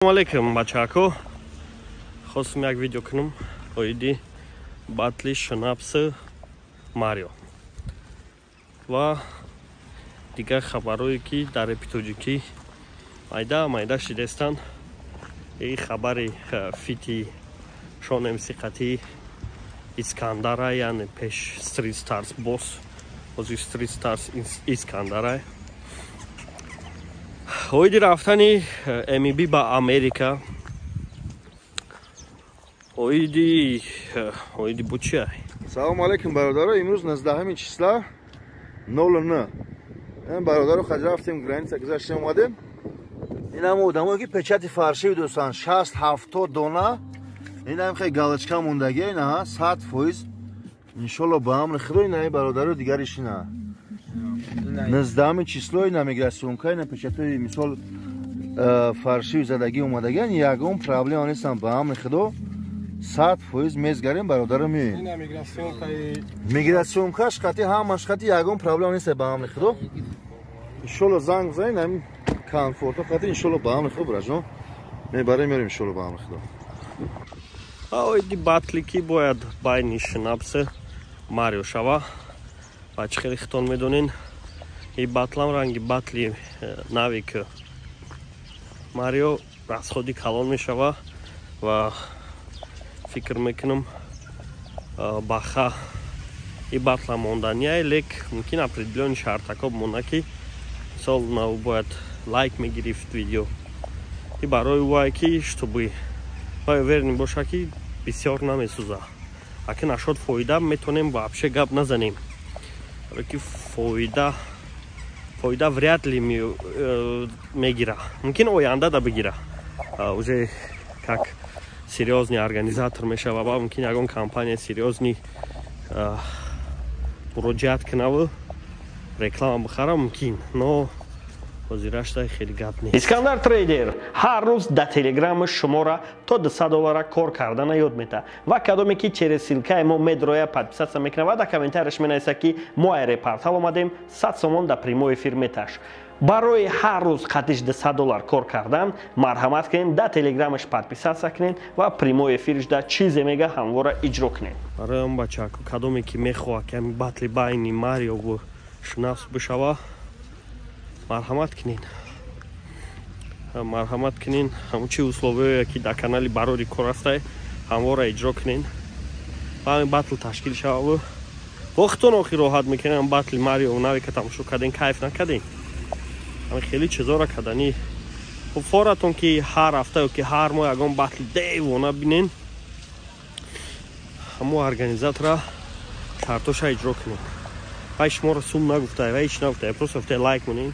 Алейкум, бачако. Хостум як видео кунам оиди батли Шнапс Марио ва дигар хабарое, ки дар репи тоҷикӣ майда майда шидестанд. И хабари фити Шон МС қати Искандара, яъне пеш Street Stars бос, ҳозир Street Stars Искандарай, оиди рафтани МБ ба Америка, оиди бу чи? Салому алейкум, бародаро. Имрӯз 19 числа 09. Бародаро, хаҷ рафтем, граница гузаштем, омадем. Инам одамое, ки печати фальшивый дӯстан, 60 70 дона. Инам хе галочка мондаги, ина 100%, иншолло, ба амри Худо. Ина, бародаро, дигариш ина 19 число, ина миграционка, ина печатои, мисол, фальшивый задагӣ омадагиан. Ягон проблема нестам, ба амри Худо, 100% мезгарем, бародаро, меоем. Миграционкаш қати, ҳамаш қати, ягон проблема нест, ба амри Худо. Иншолло, занг бизанед, ҳамин комфорто қати, иншолло, ба амри Худо, бираҷон, мебарем, мерем, иншолло, ба амри Худо. Оиди батли, ки бояд байни Шнапс Марио шава, ва чӣ хеле хитон медонен, и батлам ранги батли Навик Марио расходи калон мешава ва фикр мекунам, баха и батла монданияй, лек мумкин определённый шартако бимона, ки мисол нав бояд лайк мегирифт видео и барои вай, ки чтобы вай уверенный боша, ки бисёр намесӯза. Аки нашод фоида, метонем вообще гап назанем, барое ки фоида вряд ли мегира. Мумкин оянда да бигира, уже как серьёзный организатор мешава, ба мумкин ягон компания серьёзный муроҷиат кунаву реклама бихара мумкин, но ҳозирашта хеле гап нест. Искандар Трейдер ҳар рӯз дар Телеграми шуморо то 200 доллара кор кардана ёд метаҳад ва кадоме ки через ссылкаи мо медроя, подписаться мекунад ва дар комментарияш менависад, ки мо аэропортал омадем, 100 сомон дар прямой эфир меташ. Барои ҳар рӯз қатиш 200 доллар кор кардан, марҳамат кунед, дар Телеграмаш подписаться кунед ва прямой эфириш дар чизе мега, ҳамвора иҷро кунед. Барои он бачако, кадоме ки мехоҳад, ки ҳамин батли байни Мариову Шнафс бишава, марҳамат кунед, марҳамат кунед, ҳамон чи условие, ки дар канали Барори кор ҳастай, ҳамвора иҷро кунед ва ҳамин батл ташкил шававу вохтон охир роҳат мекунед. Батли Марио Навика тамошо кардем, кайф накардем? Ҳамин хеле чизоро кардани форатон, ки ҳар ҳафта ё ки ҳар моҳ ягон батли девона бинен, ҳамо организатора шартоша иҷро кунед. Вай шуморо сум нагуфта, вай ҳеч нагуфта, просто гуфта, лайк монед,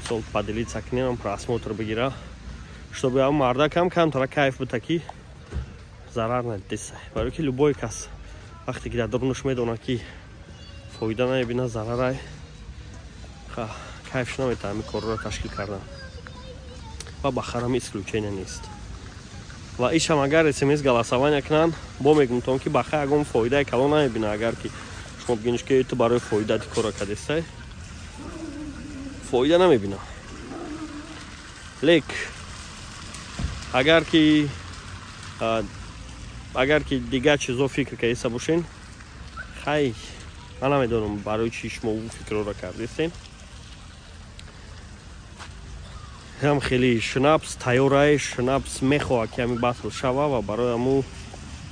сол поделиться кунем, просмотр бигира, чтобы ам мардакам камтара кайф бита, ки зарар надиса. Барои ки любой кас вақте ки дар дурунаш медонад, ки фоида намебина, зарарай, кайфш наметавон ҳамин корро ташкил кардан ва ба харам исключение нест. Ва ишам агар СМС голосование кунанд, бо мегумтон, ки баха ягон фоидаи калон намебина. Агар ки шумо бигиниш, ки ту барои фоида ти корро кардестай, фоида намебина. Лек агар ки дигар чизо фикр кардеста бошен, хай, ман намедонам, барои чи шумо ӯ фикрро кардестен. Ҳам хеле Шнапс тайёрай, Шнапс мехоҳад, ки ҳамин батл шава ва барои ҳаму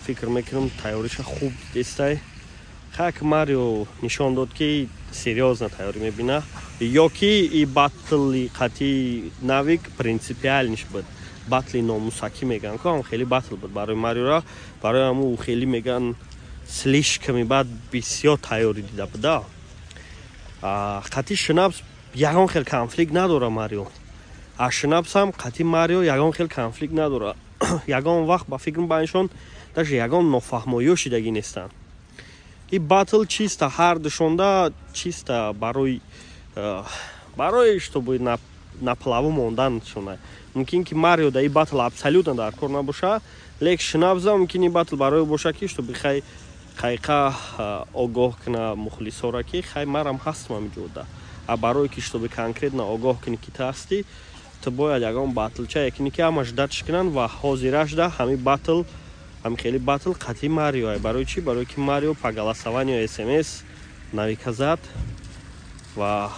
фикр мекунам, тайёриша хуб дестай. Хак Марио нишон дод, ки серьёзно тайёрӣ мебина, ё ки и батли қатъи Навик принципиальныйш буд, батли номусакӣ мегӯянд ко, ҳам хеле батл буд барои Мариора. Барои ҳаму хеле мегӯянд, слишком баъд бисёр тайёрӣ дида буда. Қатъи Шнапс ягон хел конфликт надора Марио, а Шнапсам қатъи Марио ягон хел конфликт надора. Ягон вақт, ба фикрам, байншон даже ягон нофаҳмоиё шидагӣ нестанд. И батл чисто ҳар душонда чисто барои чтобы на плаву монданшона. Мумкин ки Марио да и батл абсолютно дар кор набоша, лек Шнапса мумкин и батл барои боша, ки чтобы хай қайқа огоҳ куна мухлисора, ки хай, марам ҳастам ҳамиҷода. А барое ки чтобы конкретно огоҳ кунӣ, ки ту ҳастӣ, Ту бояд ягон батлча якини, ки ҳамаш датш кунанд. Ва ҳозирашда ҳами батл, ҳами хели батл қатъи Марио. Барои чӣ? Барои ки Марио по голосованию СМС Навика зад. Ва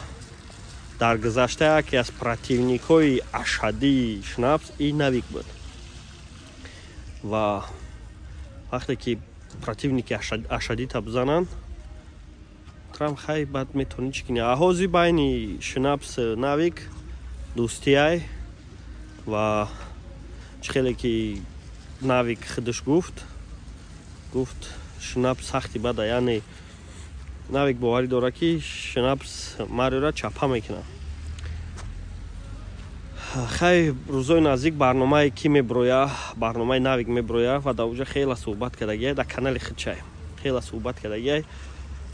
дар гузашта яке аз противникҳои ашаддии Шнапс и Навик буд. Ва вақте ки противники ашаддита бизананд, трам хай баъд метавонӣ чӣ кунӣ. Ҳозир байни Шнапс, Навик дӯстиай. Ва чӣ хеле ки Навик худаш гуфт, Шнапс сахти бада, яъне Навик боварӣ дорад, ки Шнапс Мариора чапа мекунад. Хай, рӯзои наздик барномае ки меброя, барномаи Навик меброя ва дар уҷа хеле суҳбат кардагиай, дар канали худчай хеле суҳбат кардагиай,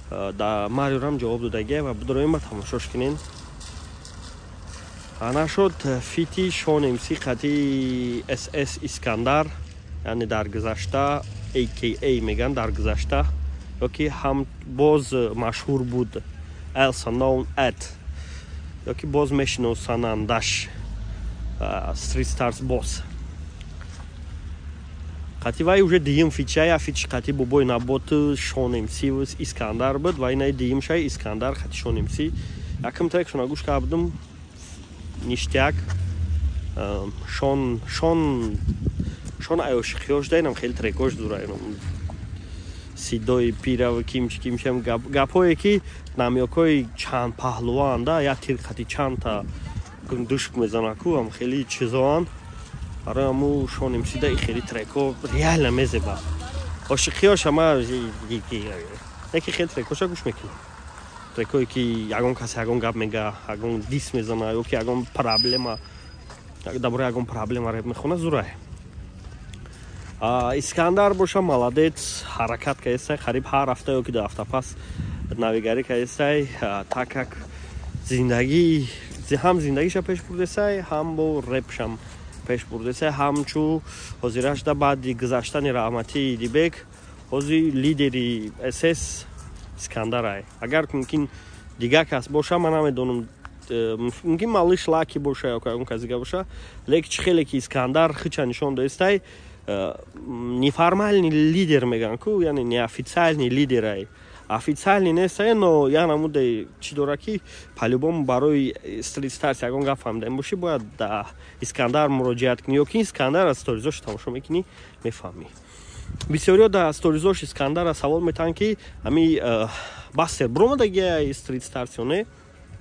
да Мариорам ҷавоб додагиай ва бидороем ба тамошош кунен. Нашуд фити Шон МС қати СС Искандар, яъне дар гузашта АКА меган, дар гузашта ёки ҳам боз машҳур буд also known at, ёки боз мешиносанандаш Street Stars Boss. Қати вай уже дуюм фича, я фич қати Бобои Набот, Шон МС, Искандар буд ва инаи дуюм шай Искандар қати Шон МС. Якум трекшона гӯш кардам, ништяк. Шон аёшиқиёш даинам, хеле трекош дура, сидои пирав, кимч кимчам, гапҳое ки намёкҳои чанд паҳлуанд, да як тир қати чандта гундушк мезанаку, ам хеле чизоанд. Барои ҳаму Шон МСида и хеле трекҳо реально мезеба. Ошиқиёш ама яке хеле трекҳоша гӯш мекунам, трекҳое ки ягон кас ягон гап мега, ягон дис мезана ё ки ягон проблема, дар бораи ягон проблема реп мехона, зурае. Искандар боша, молодец, ҳаракат кардесай, қариб ҳар ҳафта ё ки 2 ҳафта пас навигарӣ кардесай, так как зиндагӣ ҳам зиндагиша пеш бурдесай, ҳам бо репшам пеш бурдесай. Ҳамчу ҳозирашда баъди гузаштани раҳматии Дибек, ҳозир лидери СС Искандарай. Агар мумкин дигар кас боша, ман намедонам, мумкин Малыш Лаки боша ё ягон кас дига боша, лекин чӣ хеле ки Искандар хича нишон додестай, неформальный лидер меган ку, яъне неофициальный лидерай, официальный нестай, но я намуде чӣ дора, ки по-любому барои Street Stars ягон гап фаҳмидаем бошӣ, бояд да Искандар муроҷиат кунӣ ё ки Искандар аз сторизош тамошо мекунӣ, мефаҳмӣ. Бисёриҳо дар сторизош Искандара савол метаҳанд, ки ҳами Бастер буромадагия Street Stars ё не.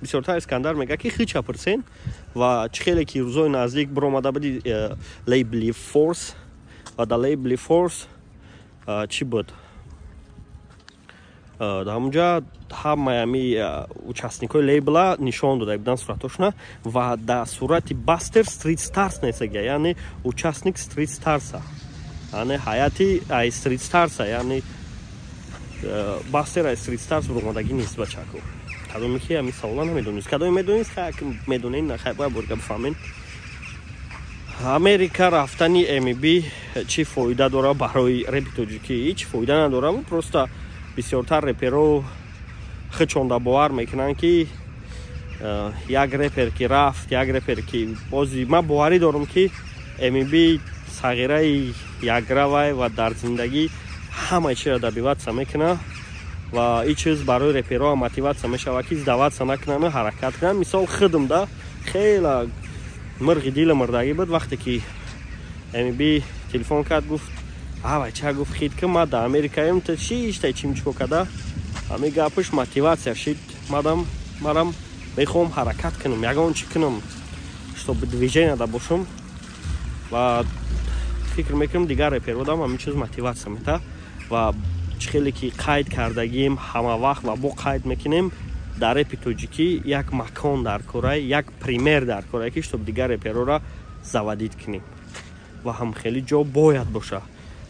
Бисёртар Искандар мегӯяд, ки хича пурсен. Ва чӣ хеле ки рӯзои наздик буромада буди лейбли Force ва дар лейбли Force чӣ буд, дар ҳамунҷа ҳамаи ҳами участникҳои лейбла нишон дода буданд суратҳошона ва дар сурати Бастер Street Stars несагия, яъне участник Street Starsa, яъне ҳаяти ай Street Starsa, яъне Бастер ай Street Stars буромадагӣ нест. Бачаку, кадоме ки ҳами савола намедонист, кадоме медонист, медонед, хай бояд борга бифаҳмед. Америка рафтани МБ чӣ фоида дора барои репи тоҷикӣ? Ҳеҷ фоида надора. Просто бисёртар реперо хичонда бовар мекунанд, ки як репер ки рафт, як репер ки бози. Ман боварӣ дорам, ки МБ сағираи якравай ва дар зиндагӣ ҳамаи чиро добиваться мекунад ва ин чиз барои репероам мотиватсия мешавад, ки сдаваться накунанд, ҳаракат кунанд. Мисол, худм да хела мирғи дили мурдагӣ буд, вақте ки МБ телефон кард, гуфт: «Авай ча», гуфт, «хит ки ма дар Америкаем, ту шиштай чим чико када». Ҳами гапаш мотиватсия шид мадам, марам мехоҳам ҳаракат кунам, ягон чӣ кунам, чтобы движение да бошам. Ва фикр мекунам, дигар реперодам ҳамин чиз мотиватсия мета. Ва чӣ хеле ки қайд кардагим ҳама вақт ва бо қайд мекунем, дар репи тоҷикӣ як макон дар корай, як пример дар корай, ки чтоб дигар реперора заводить кунем. Ва ҳам хеле ҷо бояд боша,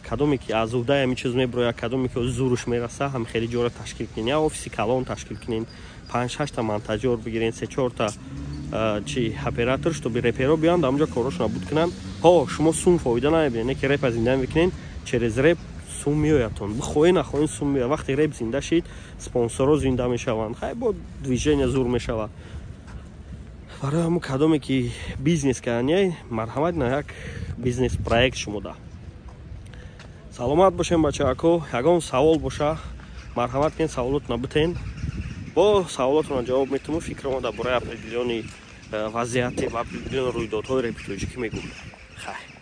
кадоме ки аз уҳдаи ҳамин чиз меброяд, кадоме ки зуруш мераса, ҳам хеле ҷора ташкил кунен, як офиси калон ташкил кунен, панҷ шашта монтажёр бигирен, се чорта чи оператор, чтобы реперо биёнд, ҳамонҷо корошона буд кунанд. Ҳо, шумо сум фоида намебинед, не ки репа зинда мекунен, через реп сум меоядтон, бихоҳӣ нахоҳӣ, сум меояд. Вақте реп зинда шид, спонсорҳо зинда мешаванд, хай бо движение зур мешавад. Барои ҳамун кадоме ки бизнес кардани, марҳамат, на як бизнес проект шумода. Саломат бошем, бачаако. Ягон савол боша, марҳамат кунед, саволотона битен, бо саволотона ҷавоб метуму фикромо дар бораи определённый вазъияте ва определённый рӯйдодҳои репи тоҷикӣ мегӯм. Хайр.